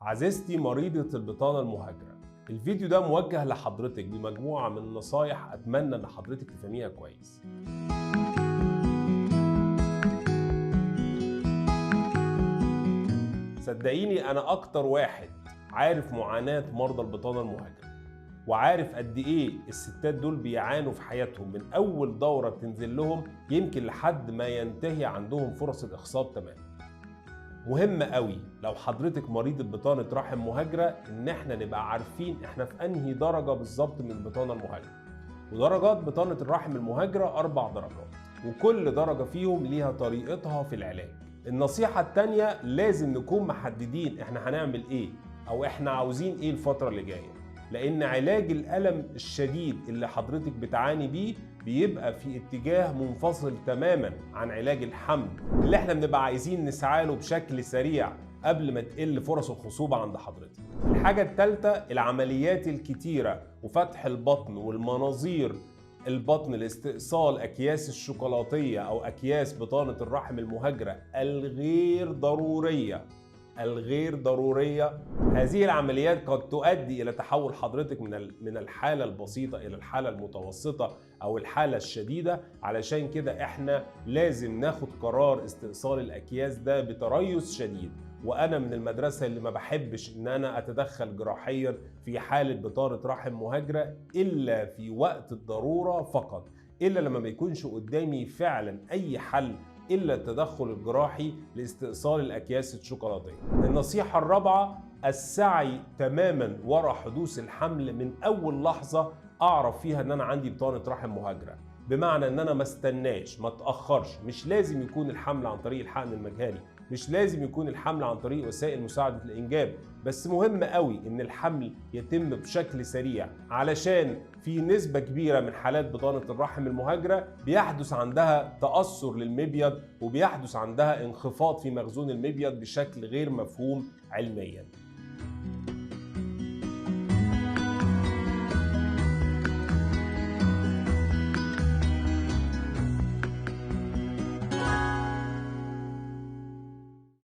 عزيزتي مريضة البطانة المهاجرة، الفيديو ده موجه لحضرتك بمجموعة من النصايح أتمنى إن حضرتك تفهميها كويس. صدقيني أنا أكتر واحد عارف معاناة مرضى البطانة المهاجرة، وعارف قد إيه الستات دول بيعانوا في حياتهم من أول دورة بتنزل لهم يمكن لحد ما ينتهي عندهم فرص الإخصاب تماما. مهم قوي لو حضرتك مريضة بطانة رحم مهاجرة إن احنا نبقى عارفين احنا في أنهي درجة بالظبط من البطانة المهاجرة. ودرجات بطانة الرحم المهاجرة 4 درجات، وكل درجة فيهم ليها طريقتها في العلاج. النصيحة التانية، لازم نكون محددين احنا هنعمل ايه أو احنا عاوزين ايه الفترة اللي جاية، لأن علاج الألم الشديد اللي حضرتك بتعاني بيه بيبقى في اتجاه منفصل تماما عن علاج الحمل اللي احنا بنبقى عايزين نسعى له بشكل سريع قبل ما تقل فرص الخصوبة عند حضرتك. الحاجة التالتة، العمليات الكتيرة وفتح البطن والمناظير البطن لاستئصال أكياس الشوكولاتية أو أكياس بطانة الرحم المهاجرة الغير ضرورية. الغير ضرورية، هذه العمليات قد تؤدي إلى تحول حضرتك من الحالة البسيطة إلى الحالة المتوسطة أو الحالة الشديدة. علشان كده إحنا لازم ناخد قرار استئصال الأكياس ده بتريث شديد. وأنا من المدرسة اللي ما بحبش إن أنا أتدخل جراحيا في حالة بطانة رحم مهاجرة إلا في وقت الضرورة فقط، إلا لما ما يكونش قدامي فعلا أي حل إلا التدخل الجراحي لاستئصال الأكياس الشوكولاتية. النصيحة الرابعة، السعي تماما وراء حدوث الحمل من أول لحظة أعرف فيها إن أنا عندي بطانة رحم مهاجرة، بمعنى إن أنا ما استناش، ما اتأخرش. مش لازم يكون الحمل عن طريق الحقن المجهري، مش لازم يكون الحمل عن طريق وسائل مساعدة الإنجاب، بس مهم قوي إن الحمل يتم بشكل سريع، علشان في نسبة كبيرة من حالات بطانة الرحم المهاجرة بيحدث عندها تأثر للمبيض وبيحدث عندها انخفاض في مخزون المبيض بشكل غير مفهوم علميا.